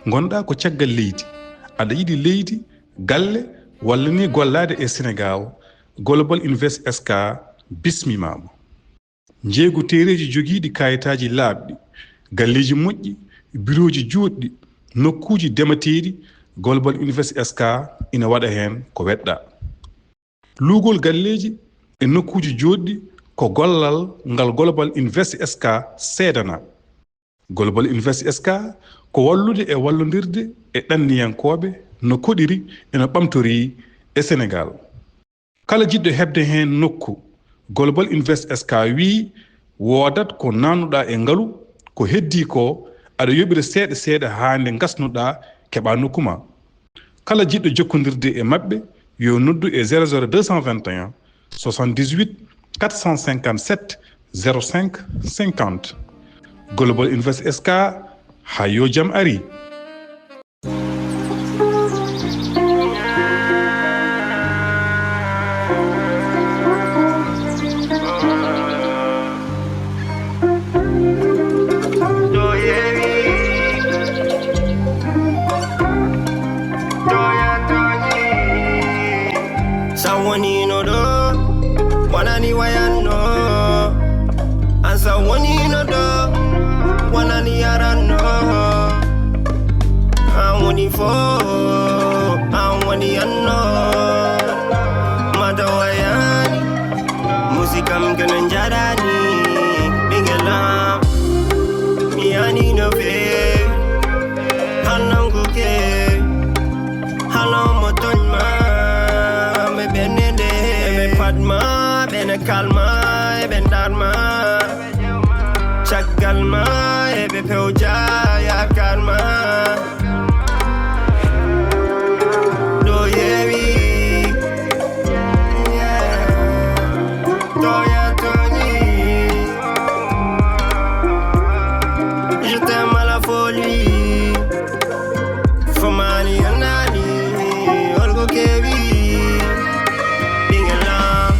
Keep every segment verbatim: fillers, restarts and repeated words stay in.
Ngonɗaa ko caggal leydi, aɗa yiɗi leydi, galle, walla ni gollaade e Senegaal, Global Invest S K bismimaama. Njeeygu teereeji jogiiɗi kaayitaaji laaɓɗi, galleeji moƴƴi, birooji juutɗi, nokkuuji demateeɗi, Global Invest S K ina waɗa heen ko weɗɗaa. Luugol galleeji e nokkuuji jootɗi ko gollal ngal Global Invest S K seedanaa. Global Invest S K ko wallude e wallondirde e ɗanniyankooɓe no koɗiri e no ɓamtorii e Senegaal. Kala jiɗɗo heɓde heen nokku, Global Invest S K wiyi woodat ko naatnuɗaa e ngalu, ko heddii ko aɗa yoɓira seeɗa seeɗa haa nde ngasnuɗaa keɓaa nokku ma. Kala jiɗɗo jokkondirde e maɓɓe yo noddu e zéro zéro deux cent vingt et un soixante-dix-huit quatre cent cinquante-sept zéro cinq cinquante. Global Invest S K, haa yo jam ari. Sa wonino ɗo, wonani wayanno. An sa wonino ɗo, wonani yaranno. An woni fo, an woni anno. Mata wayani, musikam kene njaɗani. Ɓingelam, mi yani no fe, hannanguke. Halo mo tooñ ma, ɓe ɓennde nde, ɓe pat ma, ɓe ne kalma, ɓe ndar ma. Caggal ma, ɓe pewja yaakaar ma. Ɗo yewi, toya toñi. Je t'aime à la folie. Fomani anani, olgo kewi, ɓingelam.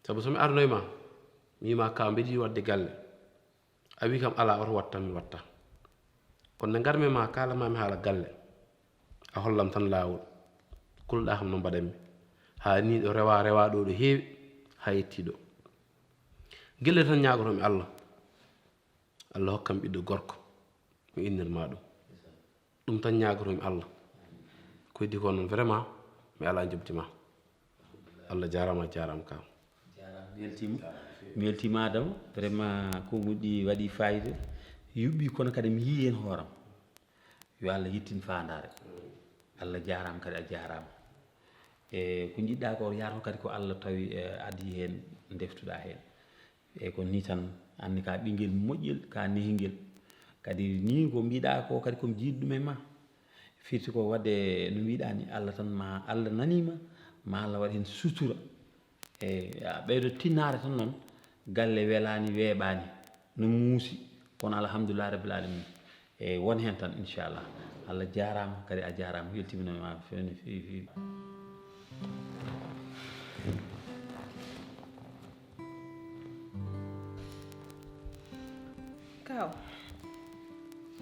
Sabu so mi arnoy ma, mi wima ka mbeɗi waɗde galle, a wi kam ala, oto wattan, mi watta. Kono nde ngarmi ma, kalan ma mi haala galle, a hollam tan laawol. Kulɗa kam no mbaɗanmi. Haa ni ɗo rewa, rewa ɗo, ɗo heewi, haa yetti ɗo. Gelle tan ñaagotomi Allah. Allah hokkam ɓiɗɗo gorko, mi innir ma ɗum. Ɗum tan ñaagotomi Allah. Ko heddi ko noon, vraiment, mi alaa njoɓdi ma. Allah jaaraama, a jaaraama kam. Jaaraama, mi weltiima. Mi weltiima, Adama. Vraiment, konguɗi ɗi waɗi fayida. Yuɓɓi, kono kadi mi yii heen hooram. Yo Allah yettin faandaare. Allah jaaraama kadi, a jaaraama. E ko njiɗɗa ko yaato kadi ko Allah tawi, e, addi heen, ndeftuɗa heen. E ko ni tan, anni ka ɓinngel moƴƴel, ka nehingel. Kadi ni ko mbiɗa ko kadi ko mi jiiɗi ɗum e ma. Firti ko waɗde no mbiɗa ni, Allah tan ma, Allah naniima, ma Allah waɗ heen sutura. E a ɓeydo tinnaare tan noon, galle welaani, weeɓaani, no muusi, kono alhamdulillahi rabbil alamin. E won heen tan, inchallah. Allah jaaraama, kadi a jaaraama, weltiminoma feewni feewi feewi. Kaw,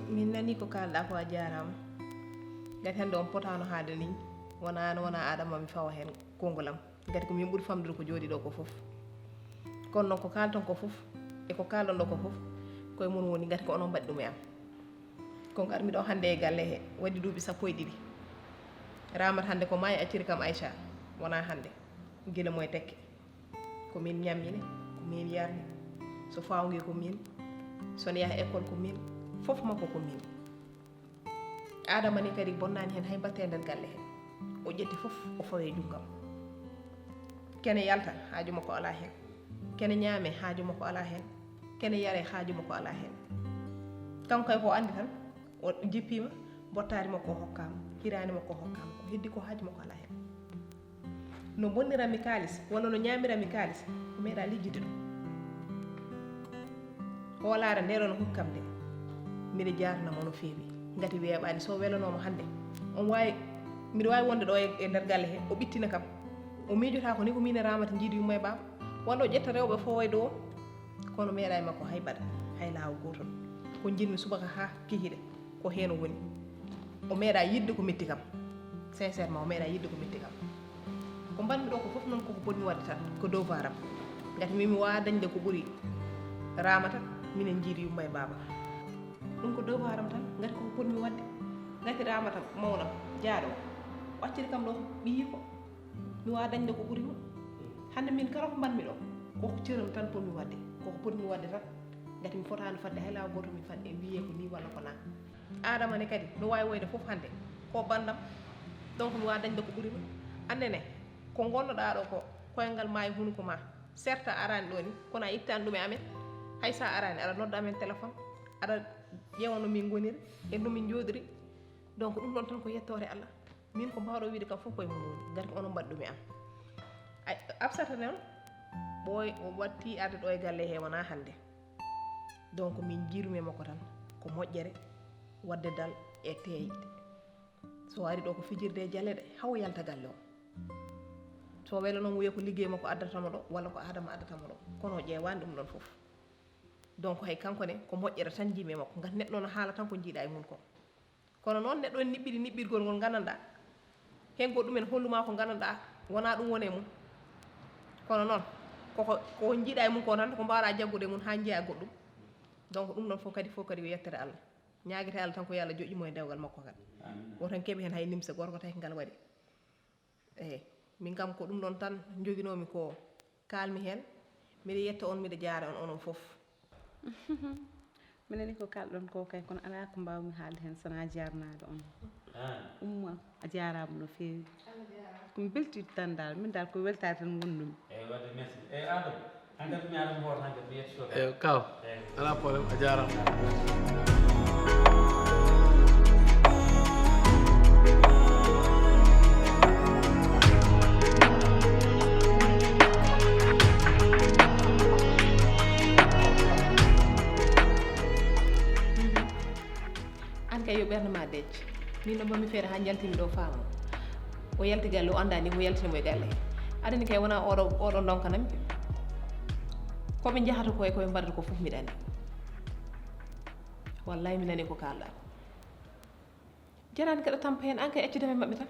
min nani ko kaalɗa ko, a jaaraama. Ngati hannde on potaano haade ni, wona an, wona Adama mi fawa heen konngol am. Ngati ko min ɓuri famdude ko jooɗi ɗo ko fof. Kono noon ko kaalton ko fof, e ko kaalɗon ɗo ko fof, koye mon woni, ngati ko onon mbaɗi ɗum e am. Ko ngarmi ɗo hannde e galle he, waɗi duuɓi sappo e ɗiɗi. Ramat hannde ko maayi acciri kam Aïcha, wona hannde. Gila mo e tekke. Ko min ñammini, ko min yarni. So fawngi ko min, so ne yaha école ko min, fof makko ko min. Adama ni kadi bonnaani heen hay mbatte e nder galle he. O ƴetti fof, o fawi e junngo am. Kene yalta, haaju makko alaa heen. Kene ñaame, haaju makko alaa heen. Kene yare, haaju makko alaa heen. Kanko kay ko anndi tan, o jippiima, mbottaari makko o hokkaama, hiraani makko o hokkaama. Ko heddi ko haaju makko alaa heen. No bonniranmi kaalis walla no ñaamiranmi kaalis, o meeɗa lijjide ɗum. Hoolaare nde ɗo no hokki kam nde, miɗo jaarnamo no feewi. Ngati weeɓaani, so welanooma hannde, on waawi, miɗo waawi wonde ɗo e, e nder galle he, o ɓittina kam. O miijotaako ni ko miin e Ramata njiidi yumma e baaba. Walla o ƴetta rewɓe fof way dow o. Kono meeɗa e makko hay baɗa, hay laawol gootol. Ko njiɗmi subaka haa kikiɗe, ko heen o woni. O meeɗa yiɗde ko metti kam. Sincèrement, o meeɗa yiɗde ko metti kam. Ko mbaɗmi ɗo ko fof noon koko potmi waɗde tan, ko devoir am. Ngati min mi waawaa dañde ko ɓuri Ramata, minen njiidi yumma e baaba. Ɗum ko devoir am tan, ngati koko potmi waɗde. Ngati Ramata mawɗo am, jaaɗo o, o acciri kam ɗo ko ɓiyiiko. Mi waawaa dañde ko ɓuri ɗum. Hannde min kala ko mbaɗmi ɗo, koko cëram tan potmi waɗde. Koko potmi waɗde tan, ngati mi fotaani fadde hay laawol gootol, mi fadde e wiyee ko nii walla ko naa. Aadama ne kadi no waawi woyde fof hannde, ko banndam. Donc mi waawaa dañde ko ɓuri ɗum. Annene, ko ngonnoɗaa ɗo ko, koyngal maa e hunuko maa. Certes a araani ɗo ni, kono a ittaani ɗum e amen. Hay so a araani, aɗa nodda amen téléphone, aɗa ƴeewa no min ngoniri e no min njooɗiri. Donc ɗum ɗon tan ko yettoore Allah. Min ko mbaawɗo wiide kam fof koye mum woni, ngati ko onon mbaɗi ɗum e am. Ay, Absata noon, ɓooy o watti arde ɗo e galle he wonaa hannde. Donc min njiirumi e makko tan ko moƴƴere, waɗde dal e teeyde. So ari ɗo ko fijirde e jaleeɗe, haa o yalta galle o. So welo noon wiya ko liggey makko addata mo ɗo, walla ko Aadama addata mo ɗo. Kono o ƴeewaani ɗum ɗon fof. Donc hay kanko ne, ko moƴƴere tan njiimi e makko. Ngati neɗɗo no haala tan ko njiiɗa e mum ko. Kono noon neɗɗo en niɓɓiri niɓɓirgol ngol nganndanɗaa. Heen goɗɗum en hollumaa ko nganndanɗaa, wonaa ɗum woni e mum. Kono noon, koko, ko njiiɗa e mum ko tan, ko mbaawɗaa jaggude e mum haa njiyaa goɗɗum. Donc ɗum ɗon fof kadi, fof kadi ko yettere Allah. Ñaagete Allah tan ko yo Allah joƴƴi mo e dewgal makko ngal. Amiin. Woto en keɓe heen hay nimsa gooto ko tawi ko ngal waɗi. Eey, min kam ko ɗum ɗon tan njoginoomi ko kaalmi heen. Miɗo yetta on, miɗo jaara on onon fof. Minen ni ko kaalɗon ko kay, kono alaa ko mbaawmi haalde heen sanaa jaarnaade on. Ah. Umma, a jaaraama no feewi. Ko mi beltiiɗo tan daal, min daal ko weltaare tan ngonɗumi. Eey, waɗde merci. Eey, Adama. Hankadi mi ara mi hoota hankadi mi yettoto. Eyo, kaw. Eyo. Alaa problème, a jaaraama. An kay yo ɓernde ma dej. Min no mbaɗmi feere haa njaltimi ɗo faamu. O yalti galle, o anndaa ni ko yaltini mo e galle. Adani kay wonaa oɗo, oɗo ndonkanami. Ko ɓe njahata ko e ko ɓe mbaɗata ko fof mbiɗa anndi. Wallahi mi nani ko kaalɗa. Jarani kaɗa tampa heen, an kay accude men maɓɓe tan.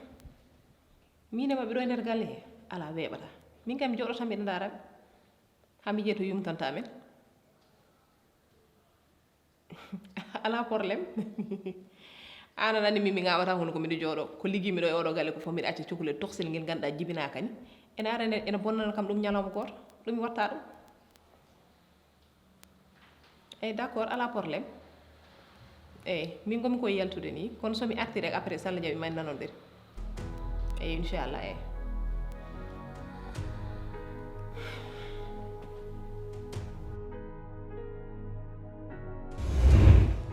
Min e maɓɓe ɗo e nder galle he, alaa weeɓata. Min kay mi jooɗo tan mbiɗa ndaara ɓe. Haa mi yiya to yumtanta amen. Alaa problème. Aan aɗa anndi min mi ŋaaɓataa hono ko miɗo jooɗoo. Ko liggii-mi ɗo e oɗo galle ko fof miɗo acca cukalel tokosel ngel ngannduɗaa jibinaaka ni. Ene ara ene, ene bonnana kam ɗum ñalawma gooto. Ɗum mi watta ɗum. Eey, d'accord, alaa problème. Eey, min ngomi koye yaltude ni. Kono so mi artii rek après, so Allah jaɓi ma en nanondir. Eey, inchallah, eey.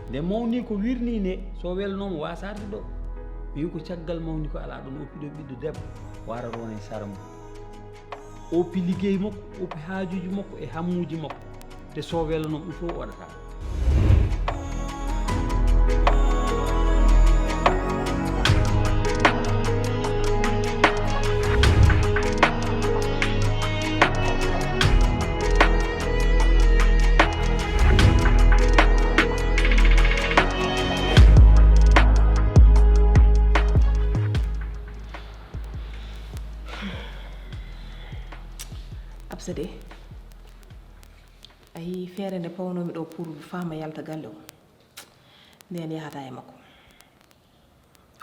Nde mawni ko wirni ne, so welnooma waasa arde ɗo. Mi wi ko caggal mawni ko alaa ɗon, oppi ɗo ɓiɗɗo debbo, o ara rona e sara mum. Oppi liggey makko, oppi haajuuji makko e hammuuji makko. Te so welnooma ɗum fof o waɗata. Absa de, a yii feere nde pawnoomi ɗo pour faama yalta galle o, ndeen yahata e makko.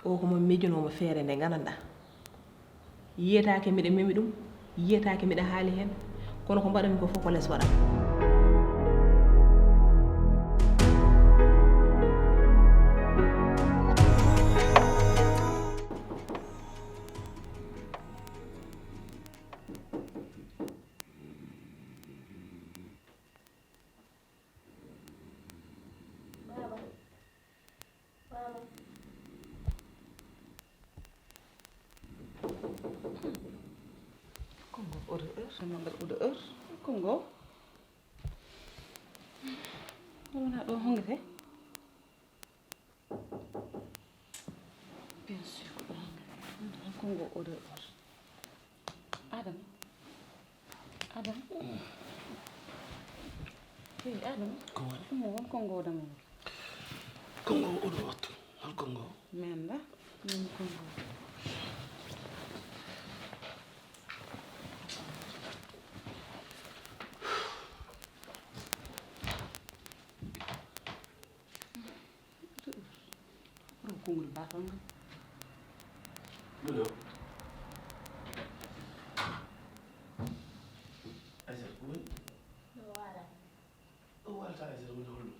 O ko mo miijunoomo feere nde, ngananɗaa. Yiyetaake miɗa memi ɗum, yiyetaake miɗa haali heen, kono ko mbaɗanmi ko fof ko les waɗa. Baaba. Baaba. Tama mbaɗa oɗo heure. Kongo. Wona ɗo hongete. Bien sûr ko ɗo hongete. Kongo oɗo heure. Adam. Adam. Hey, Adam. Ko woni? Kongo, kongo dama. Kongo oɗo wattu. Hol kongo? Men da. Men kongo. Konngol baafal ngal. Miɗo. Aysata, ko woni? Ɗo waalata. Ɗo waalata Aysata woni holɗum?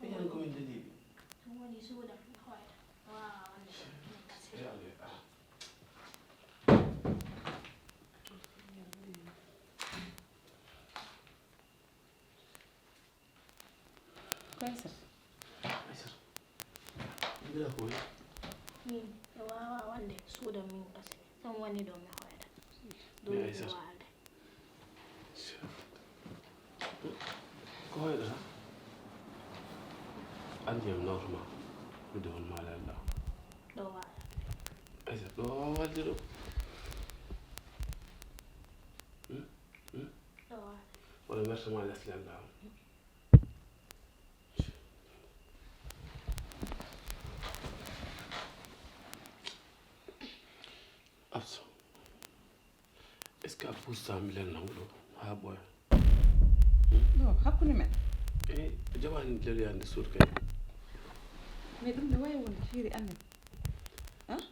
Ɓe ñande ko min dadiiɓe. Ɗum woni suuɗa, hoyta. Waawa wonde. Yo Allah, ah. Ko Aysata? Aysata. Mbiɗa ko woni? Min, mi waawaa wonde suuɗa min kase. Ɗum woni ɗo mi hoyata. Ɗum mi Aysata. Waalde. Ko hoyɗa? Anndi am nawtuma. Ɗude hol maa lalla. Ɗo waala. Aysata, ɗo waawaa waalde ɗo. Hmm? Hmm? Ɗo waala. Wala wertama les lalla. Absa, est-ce que a puustaa mi lelna ɗo haa ɓooya? Ɗo, hakkunde men. E, a jaɓaani leloyaade suudu kay. Mais ɗum ne waawi wonde fiiri amen. Hein?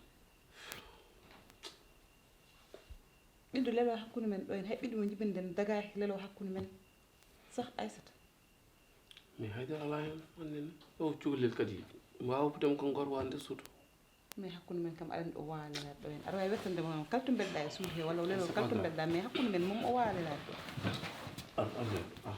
Ɓiɗɗo lelo hakkunde men ɗo en, hay ɓiɗɗo mo njiɗ-ɗen dagaaki lelo hakkunde men. Sax Aysata. Mais haydara alaa heen, annen o cukalel kadi waawa dem ko ngor wande suudu. Mais hakkunde men kam aɗa anndi o waawaa lelaade ɗo heen. Aɗa waawi wertande mo kala to mbeɗa e suudu he walla o lelo kala to mbeɗa, mais hakkunde men moom o waawaa lelaade ɗo. Ar, ar, ar, ar.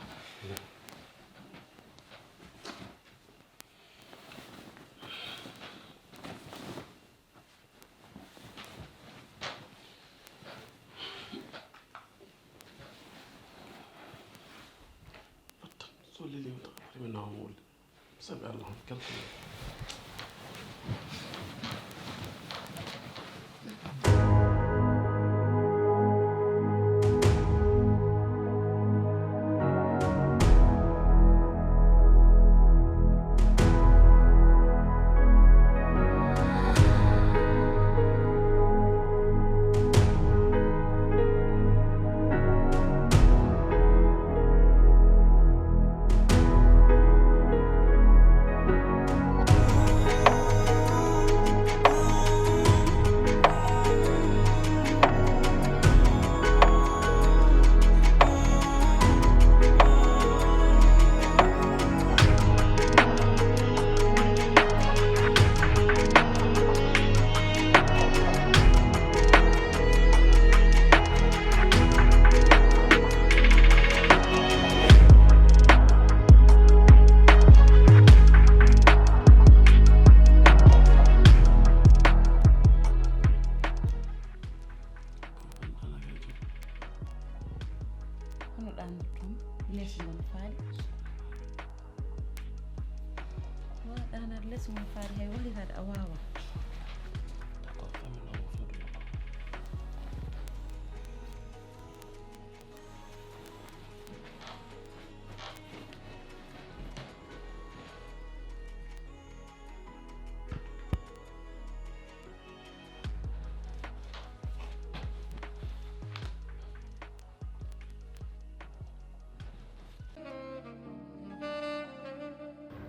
Wattan, so lelii mi tan, wata mi nawa mo wulde. Sabi Allah, on keltoɗen. Hono ɗaanata toon, lees ngon faali. Wa ɗaanata lees ngon faali, hay wallitaade a waawaa. D'accord, famille o fof ɗum.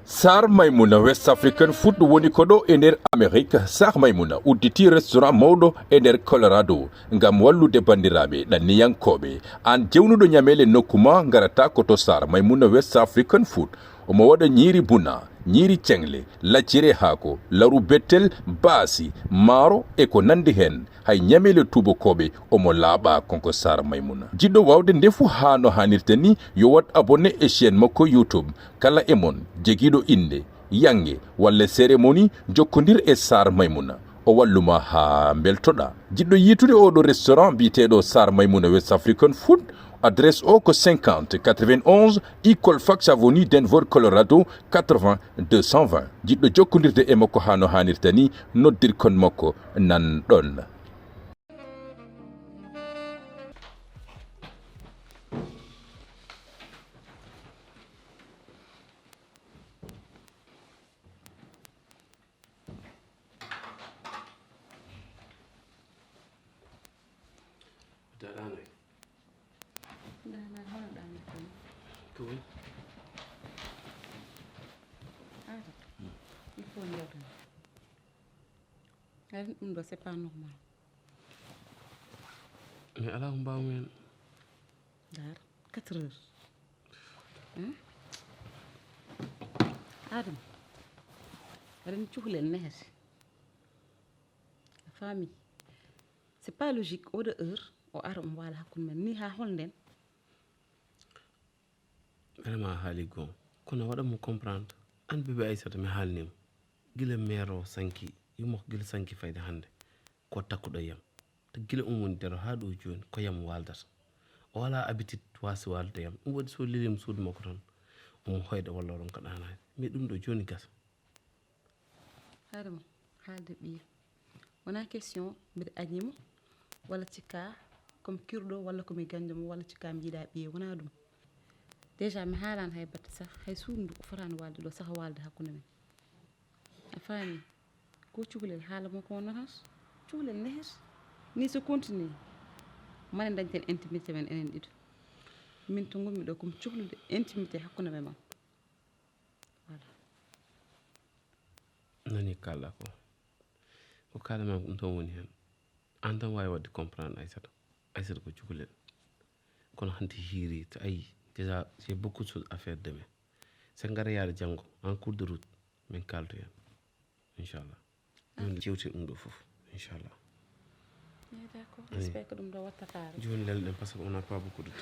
Sar Maimouna West African Food woni ko ɗo e nder Amerique. Sar Maimouna udditi restaurant mawɗo e nder Colorado ngam wallude banndiraaɓe ɗanniyankooɓe. Aan jewnuɗo ñameele nokku ma, ngarata ko to Sar Maimouna West African Food. Omo waɗa ñiiri buna, ñiiri ceŋle, lacciri e haako, laru bettel, baasi, maaro e ko nanndi heen. Hay ñameele tuubakooɓe omo laaɓa, kanko Sar Maimouna. Jiɗɗo waawde ndefu haa no haanirta ni, yo waɗ abonné e chaîne makko YouTube. Kala e mon jogiiɗo innde, yannge walla cérémonie, jokkondir e Sar Maimouna. O wallu ma haa mbeltoɗaa. Jiɗɗo yiitude oo ɗoo restaurant biyeteeɗo Sar Maimouna West African Food, adresse o ko cinquante quatre-vingt-onze Equal Fax Avenue, Denver, Colorado, quatre-vingts deux cent vingt. Jiɗɗo jokkondirde e makko haa no haanirta ni, noddirkon makko nan ɗon. Daɗano. Daɗano, hono ɗamirta ni? Ko woni? Aata. Il faut njawtan. Ari ɗum ɗo, c'est pas normal. Mais alaa ko mbaawmi heen. Daar, quatre heures. Hmm? Adama, aɗa anndi cukalel nehete. A faami? C'est pas logique, oɗo heure, o ara omo waala hakkunde men. Ni haa hol nden? Vraiment a haali goonga. Kono waɗan mo comprendre. An bébé Aissata mi haalnii mo. Gila meer o sanki, yumma ko gila sanki fayde hannde. Ko takkuɗo yam. Te gila um woni daro haa ɗo jooni, ko yam waaldata. O alaa habitude waasi waalde yam. Ɗum waɗi so lelii mo suudu makko tan, omo hoyɗa walla o ronka ɗaanaade. Mais ɗum ɗo jooni gasa. Haade mo, haalde ɓiye. Wonaa question mbiɗa añi mo, walla cikka ko mi kirɗo, walla ko mi ganjo mo, walla cikka mi yiɗa ɓiye. Wonaa ɗum. Déjà mi haalaani hay batte sax, hay suudu ndu o fotaani waalde ɗo saha waalde hakkunde men. A faami? Ko cukalel haala mo ko wonnata. Cukalel nehet. Ni so continue, mane dañten intimité men enen ɗiɗo. Min to ngonmi ɗo, ko mi cohlude intimité hakkunde men. Voilà. Nani kalɗa ko. Ko kalɗa ma ɗum tan woni heen. An tan waawi waɗde comprendre Aissata. Aissata ko cukalel. Kono hannde hiiri, to ayi, déjà, j'ai beaucoup de choses à faire demain. So en ngara yaade janngo, en cours de route, min kaaldoya. Inchallah. Min jewte ɗum ɗo fof, inchallah. Eh, d'accord. J'espère que ɗum ɗo wattata rek. Jooni lelɗen, parce que on n'a pas beaucoup de temps.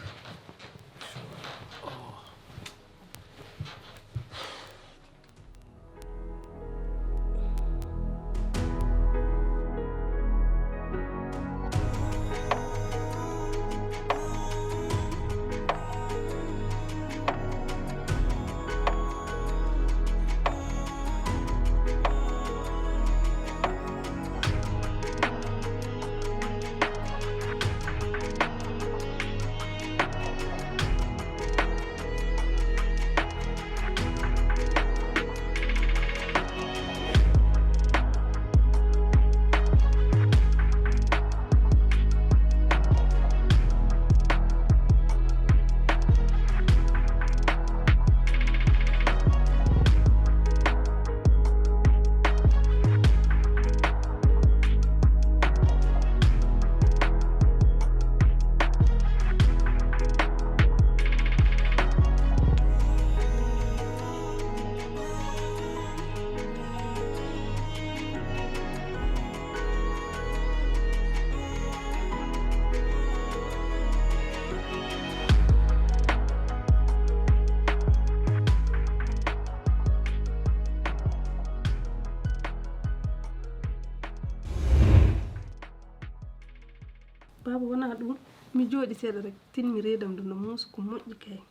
Baaba, wonaa ɗum. Mi jooɗi seeɗa rek, tin mi reedam ɗum no muusa ko moƴƴi kay.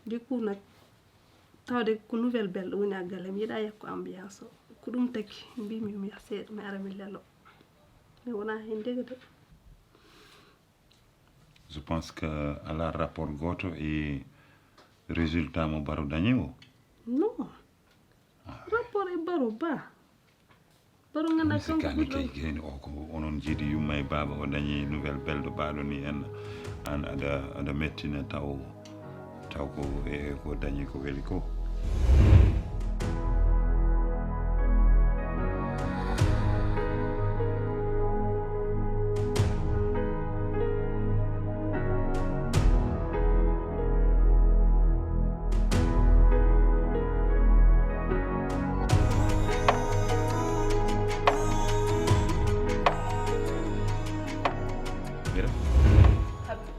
Du coup nag, tawde ko nouvelle belle woni a galle, mi yiɗaa yakko ambiance o. Ko ɗum tagi, mbimi mi yaha seeɗa, mi ara mi lelo. Mais wonaa heen dega de. Je pense que alaa rapport gooto e résultat mo Baro dañi o. Non. Ah. Rapport e Baro ba. Baro nganndaa kanko sikkaani ɓurɗo kay gayni o ko onon njiidi yumma e baaba o dañi nouvelle belle ɗo baaɗo ni en. Aan aɗa, aɗa mettina taw, taw ko e ko dañi ko weli ko. Mira. Habib.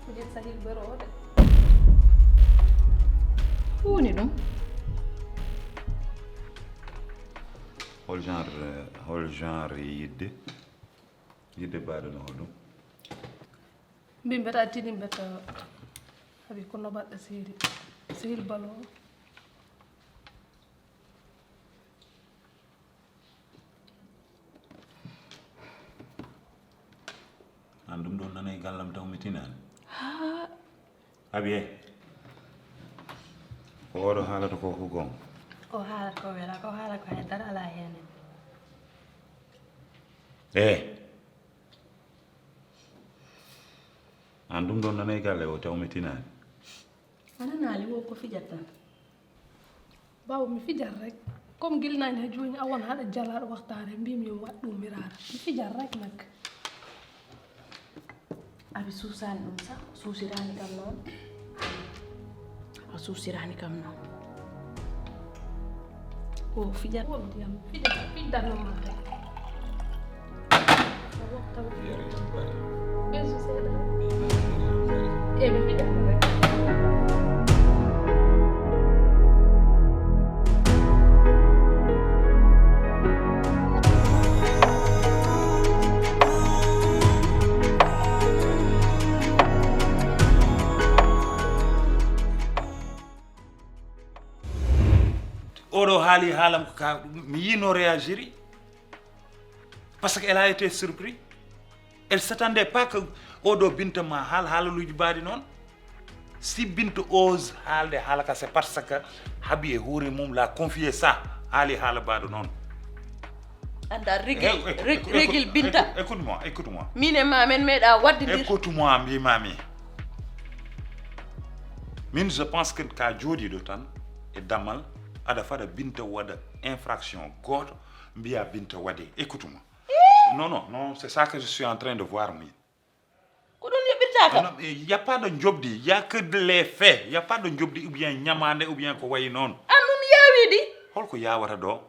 Ko jet sahil bero o de. Ko woni ɗum? O Hol genre, hol genre yiɗde? Yiɗde mbaɗunoɗo ɗum? Mbin mbeta tini mbeta. Habi kono baɗɗo sehil. Sehil balo. An ɗum ɗon nana e gallam taw mi tinaani. Haa. Abi e. Ko oɗo haalata ko ko gonga? Ko haalata ko wela, ko haalata ko hay dara alaa heen. E. An ɗum ɗon nana e galle o taw mi tinaani. A nanaali wo ko fijat tan. Bawo mi fijat rek. Comme gilnaani ha jooni a won haɗa jalaɗo waxtaare mbimi yo waɗ ɗum miraara. Mi fijat rek nag. Abi suusaani ɗum sax, suusiraani kam noon. A suusiraani kam noon. Ko fijat. Won ndiyam fijat, fijat no ma rek. Oɗo haali haalam ko ka mi yino réagiri. Parce que elle a été surpris. Elle s'attendait pas que oɗo Binta ma haal haalaluuji mbaɗi noon. Si Binta ose haalde haala ka, c'est parce que Habi e hoore mum la confié ça, haali haala mbaɗo noon. Anda régil, régil Binta. Écoute-moi, écoute-moi. Min e ma men meeɗa waɗde ndir. Écoute-moi, mbimami. Min je pense que ka jooɗiɗo tan e dammal aɗa faɗa Binta waɗa infraction gooto. Mbiya Binta waɗi. Écoute-moi. Non, non, non, c'est ça que je suis en train de voir, min. Ko ɗum yoɓirta kam? Non, il y a pas de njoɓdi, il y a que de les faits. Il y a pas de njoɓdi ou bien ñamaande ou bien ko wayi noon. An ɗum yaawi di? Holko yawata ɗo?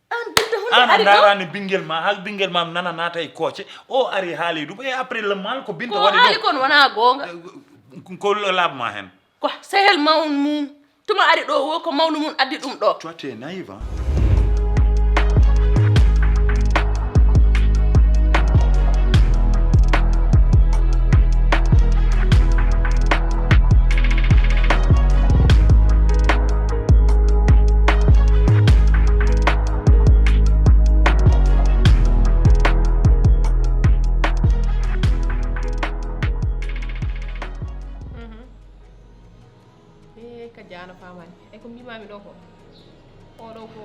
An Binta honde an a ari ɗo? Ndarani ɓinngel ma, hal ɓinngel ma nana naata e kooce. O ari haali ɗum et après le mal ko Binta waɗi ɗum. Ko haali kon wona goonga. Ko laaɓ ma heen. Ko sehel mawn mum. Tuma ari ɗo wo ko mawnu mum addi ɗum ɗo. Toi, tu es naïve, hein? Mhm. E ka jaano faamaani. E ko mbimaami ɗo ko, oɗo ko,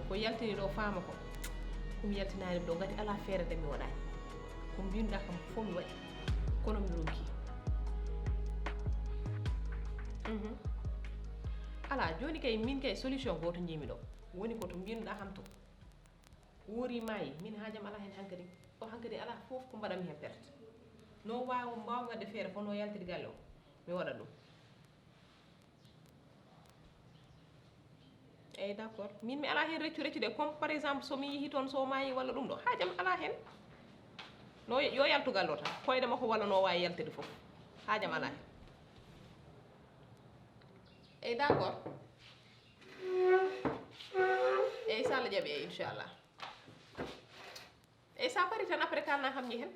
ko yaltini ɗo faama ko, ko mi yaltinaani ɗo, ngati alaa feere nde mi waɗaani. Ko mbinuɗaa kam fof mi waɗi, kono mi ronki. Mhm. Alaa, jooni kay, min kay solution gooto njiimi ɗo. Woni ko to mbinuɗaa kam to. Wuuri maayi, min haajam alaa heen hankadi. O hankadi alaa fof ko mbaɗanmi heen perte. No waawa, mbaawa waɗde feere fof no yaltiri galle o. Mi waɗa ɗum. Eyi, d'accord. Min mi alaa heen reccu, reccu de, comme par exemple so mi yehii toon so o maayii walla ɗum ɗo, haajam alaa heen. No yo yaltu galle o tan. Koyɗe makko walla no waawi yaltude fof. Haajam alaa heen. Eyi, d'accord. Eyi, so Allah jaɓi, eyi, inchallah. Eyi, sa pari tan après kalna kam ni heen.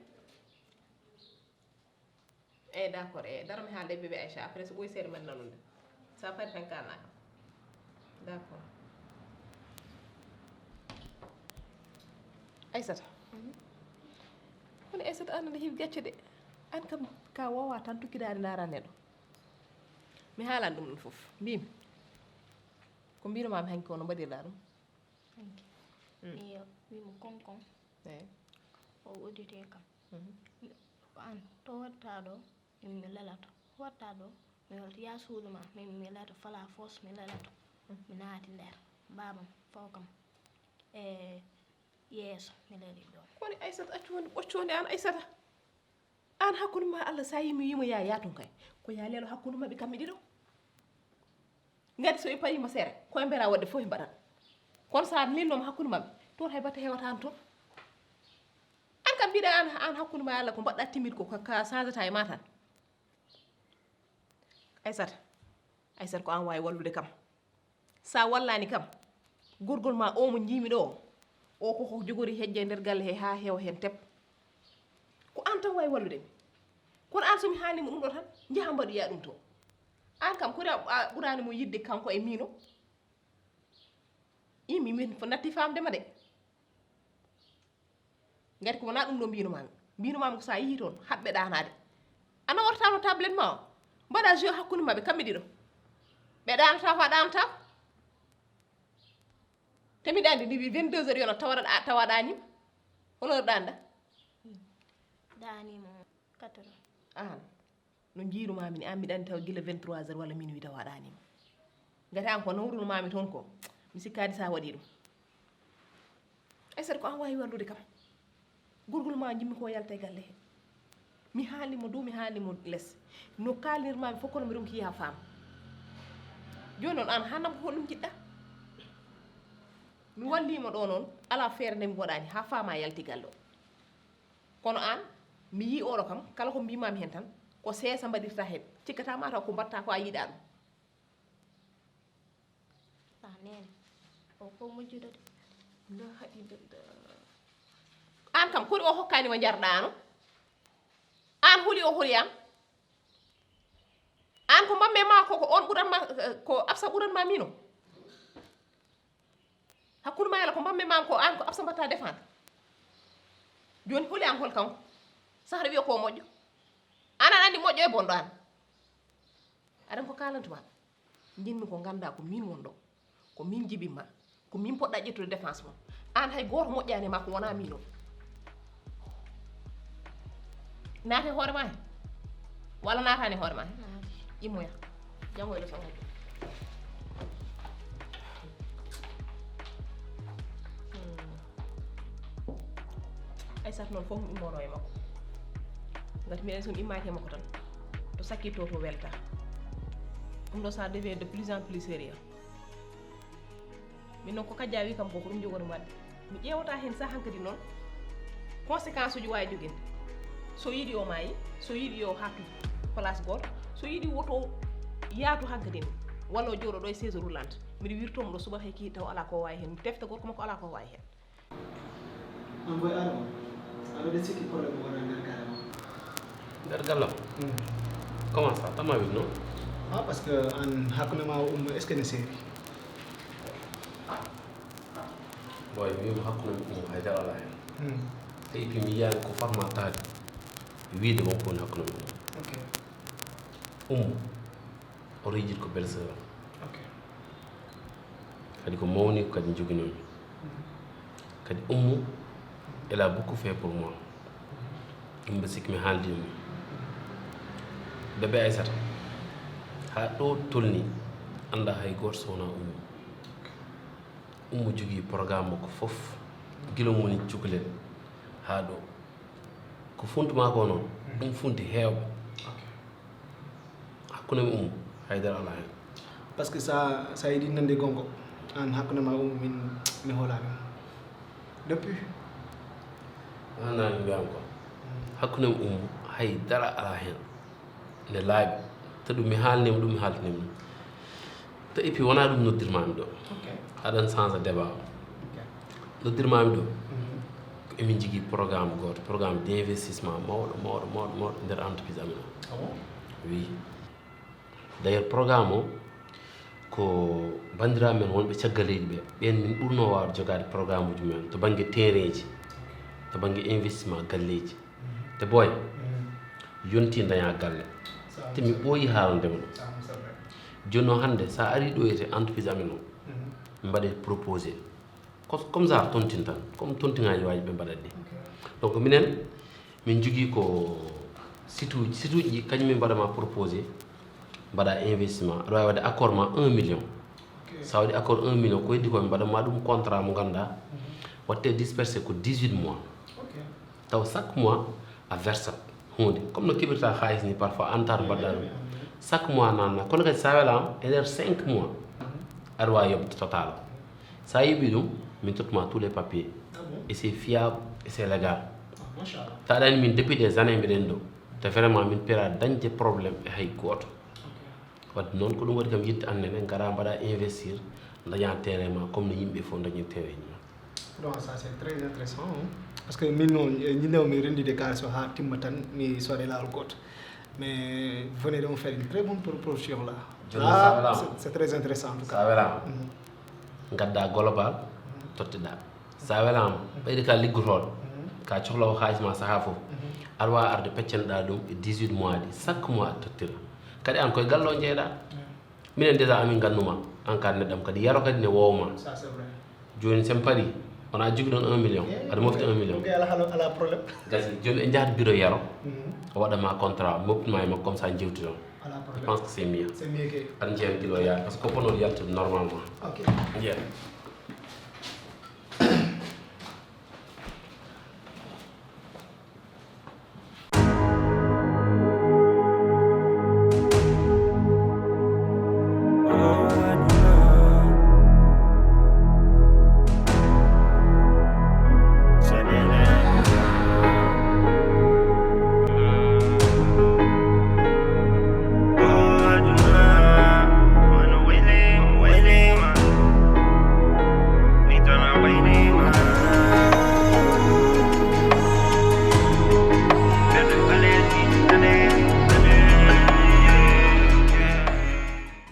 Eyi, d'accord, eyi, daro mi haalde e bébé Aïcha, après so ɓooyi seeɗa mbaɗi nanude. Sa pari tan kalna kam. D'accord. Aïssata. Mhm. Kono Aïssata, an aɗa heewi gacce de. An kam ka wowa tan tukkidaade ndaran neɗɗo. Mi haalan ɗum ɗum fof. Mbimi. Ko mbino mami hanki kono mbaɗirɗa ɗum? Hanki. Mm. Iyo, mbimo konkon. Eyi. O uddite kam. Mhm. Ko an, to watta ɗo, min mi lelato. Watta ɗo, mi welta ya suudu ma, min mi lelato fala fos, mi lelato. Mhm. Mi naati nder. Babam, fawkam. E yeeso, mi leli ɗo. Koni Aïssata, accu wonde ɓoccoonde an Aïssata. An hakkunde ma Allah, sa yii mi wiima ya yaatun kay. Ko ya lelo hakkunde maɓɓe kamɓe ɗiɗo. Ngati so ɓe payima sere, koye mbera waɗde fof ɓe mbaɗat. Kono sa lelnoma hakkunde maɓɓe, toon hay batte hewata an toon. An kam mbiɗa an, an hakkunde ma Allah ko mbaɗɗa timmiɗ ko ka, ka changata e ma tan. Aïssata, Aïssata ko an wawi wallude kam. Sa wallani kam, gorgol ma o mo jiimi ɗo, O ko ko jogori hejje e nder galle he haa heewa heen tep. Ko aan tan waawi wallude mi. Kono aan so mi haalnii mo ɗum ɗo tan, njaha mbaɗoya ɗum to. Aan kam, kori a a ɓuraani mo yiɗde kanko e miino? Ii, mi min natti faamde ma de. Ngati ko wonaa ɗum ɗo mbiino maa mi. Mbiino maa mi ko so a yehii toon, haɗ ɓe ɗaanaade. A nawortaano tablet ma o, mbaɗa jeu hakkunde maɓɓe kamɓe ɗiɗo. Ɓe ɗaanata ko a ɗaanataako. Te miɗa anndi ni vingt-deux heures yonat tawa a tawa ɗaaniima. Hol heure ɗaanɗa? Ɗaaniima quatre heures. Aan no njiirumaami ni, aan miɗa anndi tawa gila vingt-trois heures walla minuit tawa ɗaaniima. Ngati aan ko nawrunomaami toon ko, mi sikkaani so a waɗii ɗum. Aysata, ko aan waawi wallude kam. Gorgol ma njiɗmi ko yalta e galle he. Mi haalni mo dow, mi haalni mo les. No kaalnirmaami fof kono mi ronki yaa faam. Jooni noon aan haa nam ko honɗum njiɗɗa? Mi wallii mo ɗo noon, alaa feere nde mi waɗaani haa faama yalti galle o. Kono aan, mi yii oɗo kam, kala ko mbiimaami heen tan, ko seesa mbaɗirta heen. Cikkata ma taw ko mbaɗta ko a yiɗaa ɗum. Ah, neene. O ko moƴƴuɗo de. La ilaha illallah. Aan kam, kori o hokkaani ma njarɗaano? Aan holi o holi am? Aan ko mbaɗmi e ma ko, ko on ɓuran ma, ko Absa ɓuran ma miino? Hakkunde ma yala ko mbaɗmi e ma ko aan ko Absa mbaɗta défendre? Jooni holi aan hol kanko? Sahra wiya ko moƴƴo. Aan aɗa anndi moƴƴo e bonɗo aan. Aɗa anndi ko kaalantu ma? Njiɗmi ko nganndaa ko miin won ɗo. Ko miin jibinma. Ko miin poɗɗa ƴettude défense mum. Aan hay gooto moƴƴaani e ma ko wonaa miin o. Naate hoore ma he? Walla naataani hoore ma he? Naati. Immoya. Janngo e leçon o. Hmm. Aysata noon fof mi immono e makko. Ngati mbiɗen so mi immaaki e makko tan, to sakkitto to welta. Ɗum ɗo ça devient de plus en plus sérieux. Min noon ko Kajja wi kam ko, ko ɗum jogori mi waɗde. Mi ƴeewata heen saha hankadi noon conséquence uji waawi joginde. So yiɗi o maayi, so yiɗi yo haattu place gooto, so yiɗi woto yaatu hankadi ni, walla o jooɗo ɗo e chaise roulante. Miɗo wirto mo ɗo suba hay kii taw alaa ko waawi heen. Mi tefta gorko makko alaa ko waawi heen. An koye aɗa on aɗa waɗi sikki problème wona nder galle ma? Nder galle am? Hmm. Comment ça? Tama wit noon? Ah, parce que an hakkunde ma o Ummu, est-ce que ne seeri? Boy, mi wiima hakkunde Ummu haydara alaa heen. Hmm. Et puis mi yiyaani ko fatma taade wiide won ko woni hakkunde Ummu. Ok. Ummu, oto yejjit ko belle-sœur am. Ok. Kadi ko mawni ko kadi joginoomi. Mhm. Kadi Ummu, elle a beaucoup fait pour moi. Ɗum mbe sikki mi haaldi e mum. Bébé Aysata, haa ɗo tolni, annda hay gooto so wonaa Ummu. Ummu jogii programme makko fof, gila mo woni cukalel haa ɗo. Ko funtu maa ko noon, mhm, ɗum funti heewɓe. Ok. Hakkunde mi Ummu, haydara alaa heen. Parce que sa, sa yiɗi nande gonga, an hakkunde ma Ummu min mi hoolaani mo. Depuis. An nani mbiyam ko. Mm. Hakkunde mi Ummu, haydara alaa heen. Ne laaɓi. Te ɗum mi haalnima, ɗum mi haaltinima ɗum. Te et puis wonaa ɗum noddirmaami ɗo. Ok. Aɗan change débat o. Ok. Noddirmaami ɗo. Mhm. Ko emin jogii programme gooto, programme d' investissement mawɗo, mawɗo, mawɗo, mawɗo nder entreprise amen o. Ah bon? Oui. D'ailleurs, programme o ko banndiraaɓe men wonɓe caggal leydi ɓe, ɓeen min ɓurnoo waawde jogaade programme uji mumen to bannge terrain ji, to bannge investissement galleeji. Mhm. Te boy, mhm, yonti daña galle. Te mi ɓooyi haalande ma ɗum. Jooni noon hannde, so a arii ɗo e entreprise amen o, mhm, min mbaɗe proposé. Ko comme ça, tontin tan. Comme tontingaaji waaji ɓe mbaɗat ɗi. Ok. Donc, minen, min njogii ko site uji, site uji ɗi, kañum min mbaɗa ma proposé, mbaɗa investissement. Aɗa waawi waɗde accord ma un million. Ok. So a waɗi accord un million, ko heddi ko, min mbaɗa ma ɗum contrat mo ngannduɗaa, mhm, waɗte dispersé ko dix-huit mois. Ok. Taw chaque mois, a versat huunde. Comme no keɓirta haalis ni, parfois, antar mbaɗɗa ɗum. Mhm. Chaque mois nanna. Kono kadi, so a welaama, e nder cinq mois, mhm, aɗa waawi yoɓde total. So a yoɓii ɗum, min tottuma tous les papiers. Ah bon? Et c'est fiable, et c'est légal. Ah, machallah. Tawa aɗa anndi min depuis des années mbiɗen ɗo. Te vraiment min pera dañde problème e hay gooto. Ok. Wadde noon ko ɗum waɗi kam yiɗde annene, ngara mbaɗa investir, daña terrain ma comme no yimɓe fof dañi terrain ma. Non, ça c'est très intéressant, hein. Parce que min noon, eh, ñinnewo mi rendude kaalis o haa timma tan, mi soode laawol gooto. Mais vous venez de me faire une très bonne proposition là. Jooni, sa welaama. C'est, c'est très intéressant en tout Sa cas. Welaama, ngadda global, tottiɗa. Sa welaama, ɓeydi ka liggotooɗo, ka cohloowo haalis ma sahaa fof, aɗa waawi arde peccanɗa ɗum e dix-huit mois ɗi, chaque mois tottira. Kadi aan koye galle o njeeyɗa. Minen déjà amin ngannuma, aan ka neɗɗam kadi yaro kadi ne woowma. Ça c'est vrai. Jooni sen pari, wona jogi ɗon un million, aɗa mofti un million. Ok, ala, ala, ala problème. Gasi, jooni en njahat bureau yaro, Mhm. o waɗa ma contrat, mofti ma e makko, comme ça njewti ɗon. Ala Je problème. Pense que c'est mieux. C'est mieux que. Aɗa njeyan kilo yaar, parce que ko fof noon yaltude normalement. Ok. Njeyan.